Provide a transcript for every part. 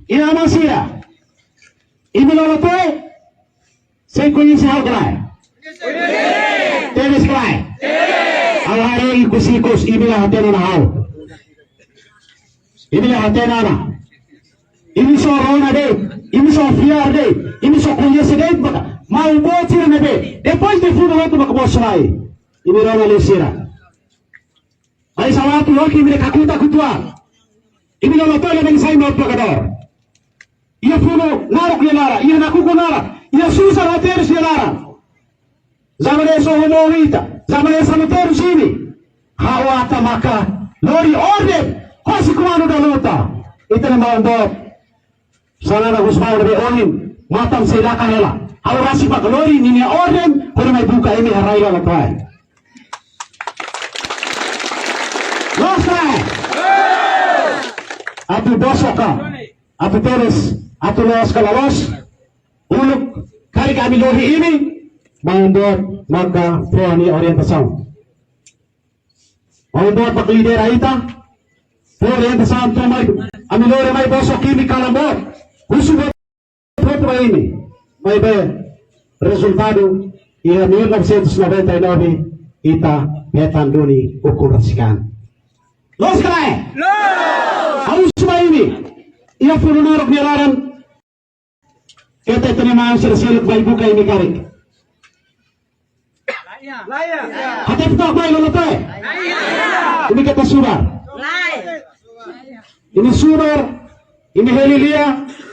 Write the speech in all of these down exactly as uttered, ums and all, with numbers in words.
Inan-aman sira, imi lolotoe sei koñese ha'u ka lae? Tebes ka lae? Ha'u haree ikus-ikus imi la hatene ona ha'u. Imi la hatene ona. Imi só rona de'it, imi só fiar de'it, imi só koñese de'it maka maun boot sira ne'ebé depois de funu hotu maka mosu lai. Imi rona liu sira. Ai sawatu loki imi kakutak uitoan. Imi lolotoe la bele sai maun pagadór. Iha funu naruk nia laran, iha nakukun laran, iha susar ho terus nia laran. Zamanesa ho mo ita, zamanesa no terus imi. Ha'u ata maka lori orden, hosi komandu da luta. Ita-nia maun boot Xanana Gusmão ne'ebé ohin matan sei laka hela. Ha'u rasik maka lori ninia orden, hodi mai buka imi iha rai lolotoe. Loos ka lae? Atu bosok ka, atu tebes, atu loos ka la loos, uluk karik ami lori imi, maun boot maka fó nia orientasaun. Maun boot maka lidera ita, fó orientasaun atu mai, ami lori mai bosok imi kalan boot, husu boot ba imi. Maibé rezultadu iha mil novecentos e noventa e nove ita hetan duni ukun rasik an. Loos ka lae? Loos! Ha'u husu ba imi, iha funu naruk nia laran, keta ita-nia maun sira seluk mai buka imi karik? Hatete took mai lolotoe. Imi keta subar. Imi subar, imi heli lia,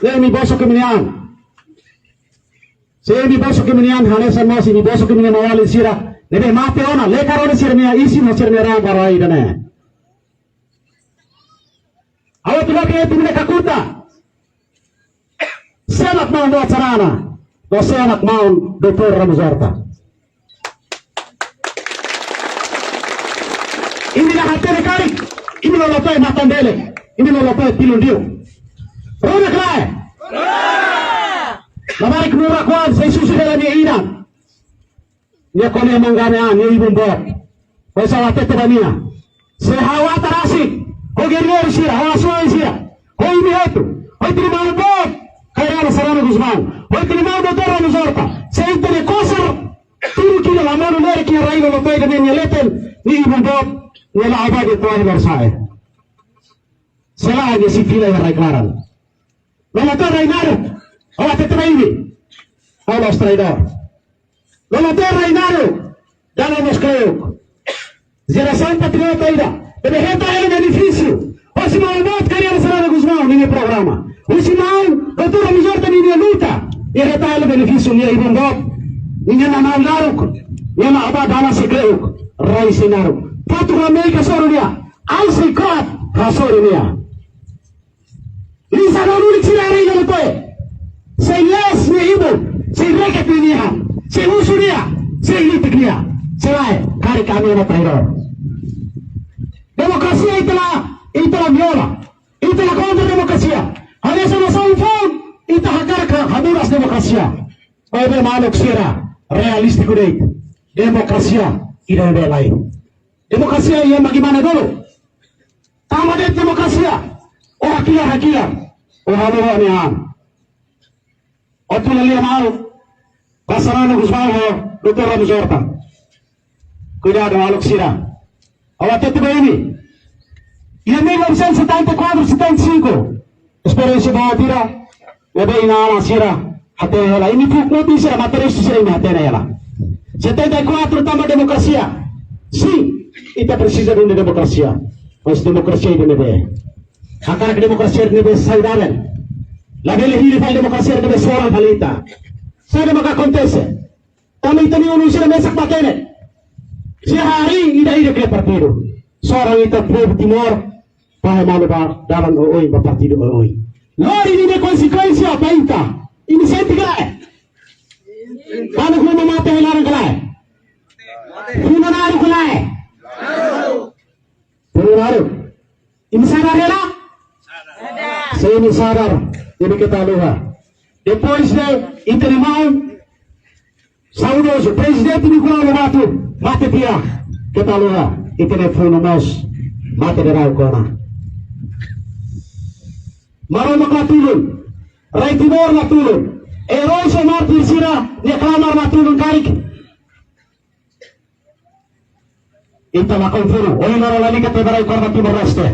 ne'e imi bosok imi-nia an. Se imi bosok imi-nia an, hanesan mós imi bosok imi-nia maun-alin sira ne'ebé mate ona, lekar ona sira-nia isin no sira-nia raan ba rai ida-ne'e. Ha'u atu loke imi-nia kakutak. Sé mak maun boot Xanana, no sé mak maun Doutór Ramos Horta. Imi la hatene karik, imi lolotoe matan-delek, imi lolotoe tilun-diuk. Rona ka lae? Labarik nurak oan sei susu hela nia inan. Nia ko'alia mangga nia, nia ibun boot. Oinsá ha'u hatete ba nia. Se ha'u ata rasik ho gerilleiru sira, ho asuwa'in sira, ho imi hotu, ho ita-nia maun boot Kay Rala Xanana Gusmão, ho ita-nia maun Doutór Ramos Horta, se ita-nia kosar tuur ki'ik la monu lerik iha rai lolotoe ida-ne'e nia leten, nia ibun boot nia la abadi to'o barsa'e. Se lae nia sei fila iha rai klaran. Lolotoe rai naruk, ha'u hatete ba imi. Ha'u la'ós traidór. Lolotoe rai naruk, dala mós kle'uk. Jerasaun patriota ida ne'ebé hetan hela benefísiu hosi maun boot Kay Rala Xanana Gusmão ninia programa. Hosi maun Doutór Ramos Horta ninia luta, nia hetan hela benefísiu, nia ibun boot, nia nanál naruk, nia la aban dalan sei kle'uk, rai sei naruk. Fatuk Amérika hasoru nia, ain sei kro'at hasoru nia. Lisan no lulik sira iha rai lolotoe sei lees nia ibun, sei reket nia han, sei husu nia, sei litik nia. Se lae, karik ami ema traidór. Demokrasia ita la, ita la viola, ita la kontra demokrasia. Hanesan nasaun foun, ita hakarak haburas demokrasia. Maibé maluk sira, realístiku de'it. Demokrasia ida-ne'ebé lai. Demokrasia iha ema ke mana dulu? Tanba de'it demokrasia, ó hakilar, hakilar, ó haluha ó-nia an. Ó tula lia malu ba Xanana Gusmão ho Doutór Ramos Horta. Kuidadu, maluk sira. Ha'u hatete ba imi. Iha mil novecentos e setenta e quatro, setenta e cinco, esperiénsia boot ida ne'ebé inan-aman sira hatene hela. Imi fuuk mutin sira, materis sira, imi hatene hela. Setenta e quatro tanba demokrasia. Sin, ita presiza duni demokrasia. Mas demokrasia ida-ne'ebé, hakarak demokrasia ida-ne'ebé saudavel. Labele hili fali demokrasia ida-ne'ebé soran fali ita. Saida maka akontese? Tanba ita-nia ulun sira mesak matenek. Sira harii ida-idak nia partidu. Soran ita povu Timor fahe malu ba dalan oioin, ba partidu oioin. Lori ninia konsekuénsia ba ita, imi sente ka lae? Manuk ruma mate iha laran ka lae? Funu naruk ka lae? Funu naruk. Imi sadar hela? Se imi sadar, imi keta haluha. Depois de ita-nia maun saudozu Prezidente Nicolau Lobato mate tiha, keta haluha, ita-nia funu mós mate dadauk ona. Maromak la tulun. Rai Timor la tulun. Eróis ho mártir sira-nia klamar la tulun karik, ita la konfirma. Ohin loron lalika tebra rai korban Timor-Leste.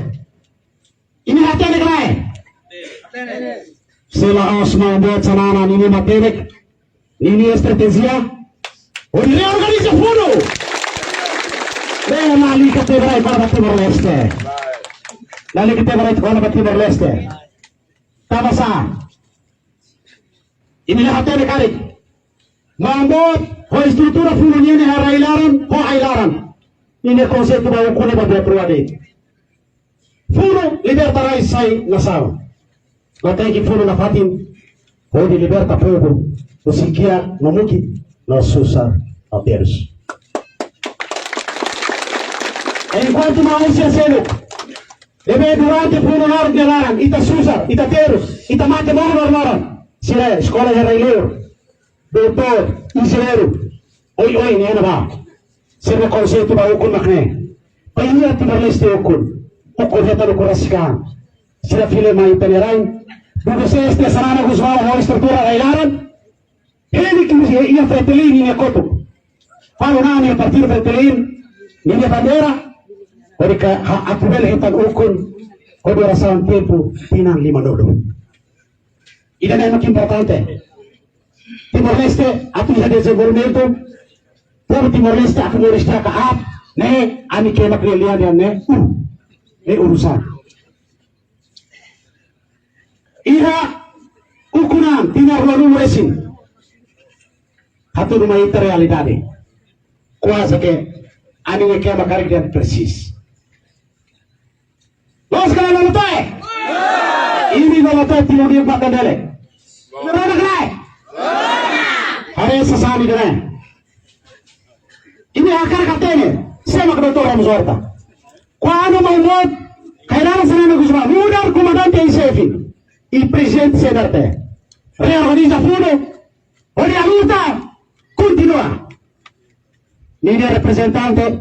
Imi hatene ka lae? Se la'ós maun-boot Xanana ninia matenek, ninia estratéjia hodi reorganiza funu, lalika tebra rai korban Timor-Leste. Lalika tebra rai korban Timor-Leste. Tanba sá? Imi la hatene karik. Maun-boot ho estrutura funu nian iha rai-laran, ho ai-laran. Ninia konseitu ba ukun ne'e ba buat rua de'it. Funu liberta rai sai nasaun. La'ós tenke funu nafatin hodi liberta povu husi kiak no mukit no susar no terus. Enkuantu maun sira seluk ne'ebé durante funu laran nia laran, ita susar, ita terus, ita mate mohu loron-loron. Sira eskola iha rai-liur, doutór, enjeñeiru, oioin, ne'e ba. Sira-nia konseitu ba ukun mak ne'e. Ba iha Timor-Leste ukun, ukun hetan ukun rasik an. Sira fila mai ita-nia rain. Dudu ses te Xanana Gusmão ho estrutura rai-laran. Hili ki musi iha Fretilin ninia kotuk. Fali ona ninia partidu Fretilin ninia bandeira. Hodi ka ha atu bele hetan ukun hodi orasaun tempu tinan limanulu. Ida-ne'e mak importante. Timor-Leste atu iha dezenvolvimentu. Povu Timor-Leste atu moris di'ak ka aat, ne'e ami kema kelian ne'e, uh, ne'e urusan. Iha ukun an tinan ruanulu resin. Hatudu mai ita realidade. Kuaze ke ami-nia kema karik dehan persis. Loos ka lae, Lolotoe? Imi Lolotoe Timor di'ak ba tendele. Rona ka lae? Haree sasán ida-ne'e. Imi hakarak hatene sé mak Doutór Ramos Horta. Kuandu maun-boot Kay Rala Xanana Gusmão nu'udar komandante en xefe i prezidente C N R T reorganiza funu, hodi luta kontinua. Ninia reprezentante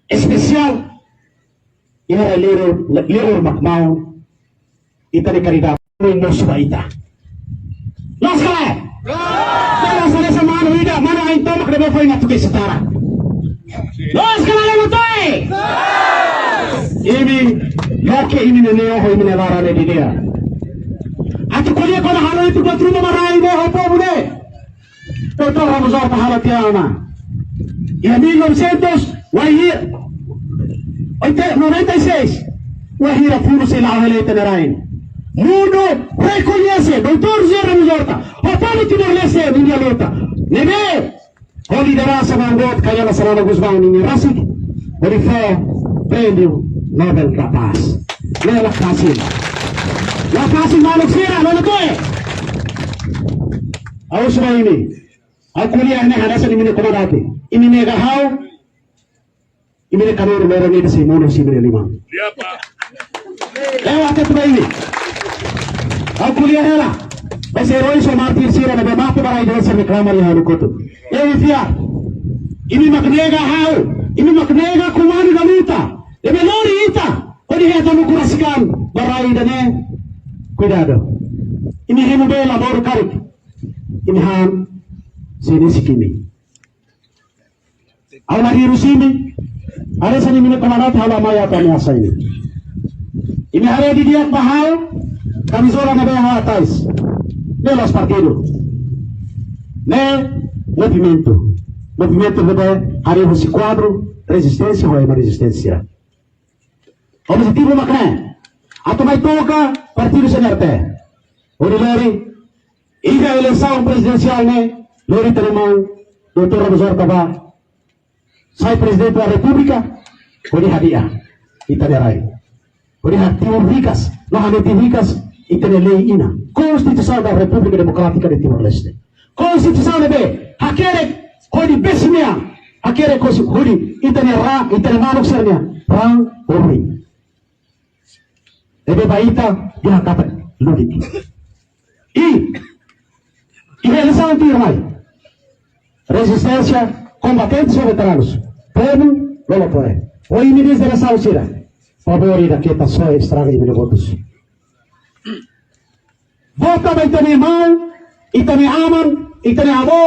espesiál iha rai-liur, liur mak maun, ita-nia karidade, mosu ba ita. Loos ka lae? Loos. Bele hanesan manu ida, manu ain tomak ne'ebé foin atu kesi tara. Loos ka lae, Lolotoe? Loos. Imi, loke imi-nia neon ho imi-nia laran ne'e didi'ak. Atu ko'alia kona-ba halo itu buat ruma ba rai ne'e ho povu ne'e. Doutór Ramos Horta halo tiha ona. Iha mil novecentos, wainhira, oite-, noventa e seis, wainhira funu sei la'o hela ita-nia rain. Mundu rekoñese Doutór José Ramos Horta ho povu Timor-Leste ninia luta. Ne'ebé ho lideransa maun-boot Kay Rala Xanana Gusmão ninia rasik, hodi fó Prémiu Nobel da Paz. Ne'e la fasil. La fasil, maluk sira, Lolotoe. Ha'u husu ba imi. Ha'u ko'alia ne'e hanesan imi-nia komandante. Imi nega ha'u, imi-nia kanuru loron ida sei monu husi imi-nia liman. Ha'u hatete ba imi. Ha'u ko'alia hela. Ba sira eróis ho mártir sira ne'ebé mate ba rai ida-ne'e, sira-nia klamar iha ha'u-nia kotuk. Ha'u fiar. Imi mak nega ha'u, imi mak nega komandu da luta ne'ebé lori ita hodi hetan ukun rasik an ba rai ida-ne'e. Kuidadu. Imi hemu bee la moru karik. Imi han sei nisik imi. Ha'u la hirus imi, hanesan imi-nia komandante ha'u la mai atu ameasa imi. Imi haree didi'ak ba ha'u, kamizola ne'ebé ha'u hatais. Ne'e la'ós partidu. Ne'e movimentu. Movimentu ne'ebé harii husi kuadru rezisténsia ho ema rezisténsia. Objetivu mak ne'e. Atu mai toka partidu C N R T. Hodi lori, iha eleisaun prezidensiál ne'e, lori ita-nia maun Doutór Ramos Horta ba sai Prezidente da Repúblika, hodi hadi'a ita-nia rai. Hodi hadi'a Timor hikas, no hanesan Timor hikas, ita-nia lei inan. Konstituisaun da Repúblika Demokrátika de Timor-Leste. Konstituisaun ne'ebé hakerek hodi besik-mean, hakerek hodi, hodi ita-nia ra, ita-nia maluk sira-nia raan ho ruin. Ne'ebé ba ita dehan katak lubuk. I, i eleisaun tuirmai. Rezisténsia, kombatentes ho veteranus. Povu, Lolotoe. Ho imi-nia jerasaun sira. Favór ida keta soe estraga imi-nia votus. Vota ba ita-nia maun, ita-nia aman, ita-nia avó,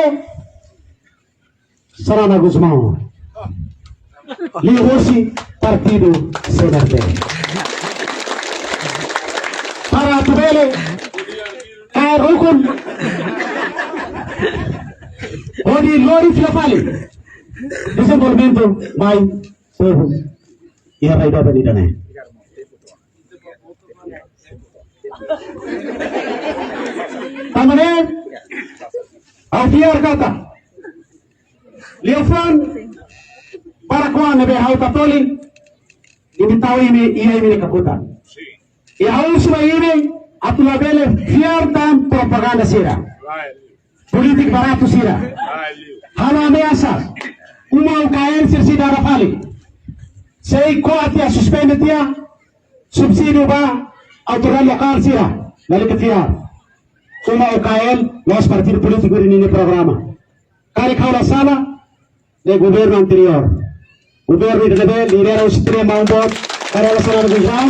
Xanana Gusmão. Liuhusi partidu C N R T. Para atu bele kaer ukun hodi lori fila fali dezenvolvimentu mai povu iha rai doben ida-ne'e. Tanba ne'e, ha'u fiar katak liafuan barak-oan ne'ebé ha'u tatoli, imi tau imi, iha imi-nia kakutak. I ha'u husu ba imi atu labele fiar tan propaganda sira, polítika baratu sira. Halo ameasa, uma U K L sira sei dada fali. Sei ko'a tiha, suspende tiha subsídiu ba autoridade lokál sira. Lalika fiar. Uma U K L la'ós partidu polítiku ida ninia programa. Karik ha'u la sala, ne'e governu anteriór, governu ida ne'ebé lidera husi maun boot Kay Rala Xanana Gusmão,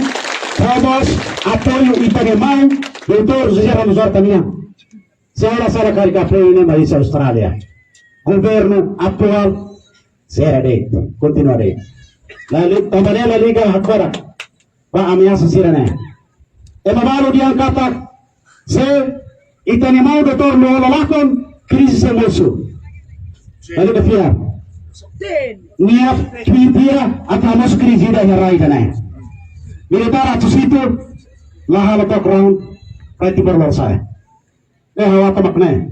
ho mós apoiu ita-nia maun Doutór José Ramos Horta nian. Se ha'u la sala, karik apoiu ne'e mai husi Austrália. Governu atuál sira de'it, kontinua de'it. Lalu, tanba ne'e la liga agora ba ameasa sira-ne'e. Ema balu dehan katak se ita-nia maun Doutór Lú-Olo lakon, krize sei mosu. Lalika fiar. Nia tuir ita atu hamosu krize ida iha rai ida-ne'e. Militár atus hitu la halo tok raun, rai Timor Lorosa'e. Eh, ha'u hatán mak ne'e.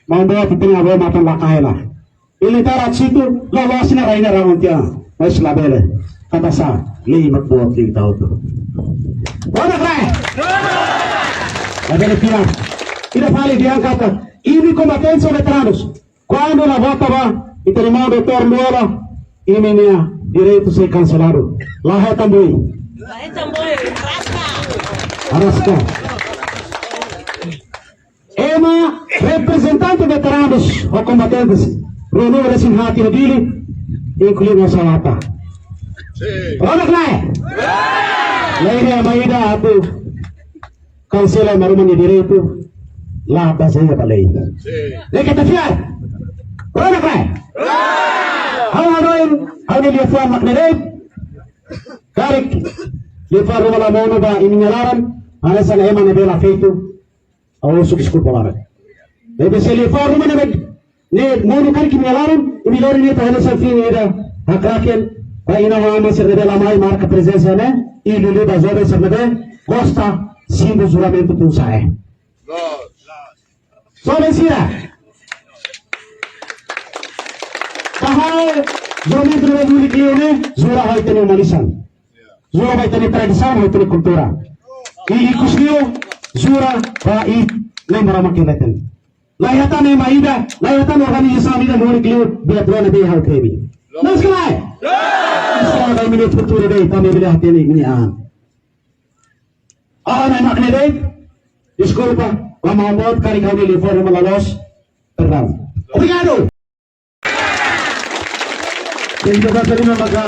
Maun boot, ita-nia avó matan la kaela. Militár atus hitu, loloos ne'e rai ne'e raun tiha. Mas labele. Katak sá, lei mak boot, lei tau tu. Rona ka lae? Labele fiar. Ida fali dehan katak, imi kombatentes ou veteranus, kuandu la vota ba ita-nia maun Doutór Lú-Olo, imi-nia direitu sei kanseladu. La hetan bui. La hetan bui. Araska. Araska. Ema reprezentante veteranus ho kombatentes, ruanulu-resin-haat iha Dili, inklui mós ha'u hatán. Rona ka lae? Lei ida mai ida atu kansela ema ruma nia direitu, la bazeia ba lei. Ne'e ita fiar. Rona ka lae? Ha'u hanoin, ha'u-nia liafuan mak ne'e de'it. Karik liafuan ruma la monu ba imi-nia laran, hanesan ema ne'ebé la feto, ha'u husu deskulpa barak. Ne'ebé se liafuan ruma ne'ebé, ne'e monu karik imi-nia laran, imi lori ne'e ba hanesan fin ida hakraken ba inan-aman sira ne'ebé la mai marka prezensa ne'e, i liuliu ba joven sira ne'ebé gosta simu juramentu tun sa'e. Joven sira, bahal juramentu ne'ebé duni kio ne'e, jura ho ita-nia uma lisan. Jura ba ita-nia tradisaun, ita-nia kultura. I ikus liu jura ba i-nia Maromak nia leten. La iha tan ema ida, la iha tan organizasaun ida moris liu buat rua ne'ebé ha'u temi. Loos ka lae? Loos. Imi-nia futuru de'it, imi bele hatene imi-nia an. Ha'u hanoin mak ne'e de'it. Deskulpa, la maun boot, karik ha'u-nia liafuan ruma la loos. Perdaun. Obrigadu. Ita-boot sira-ne'e maka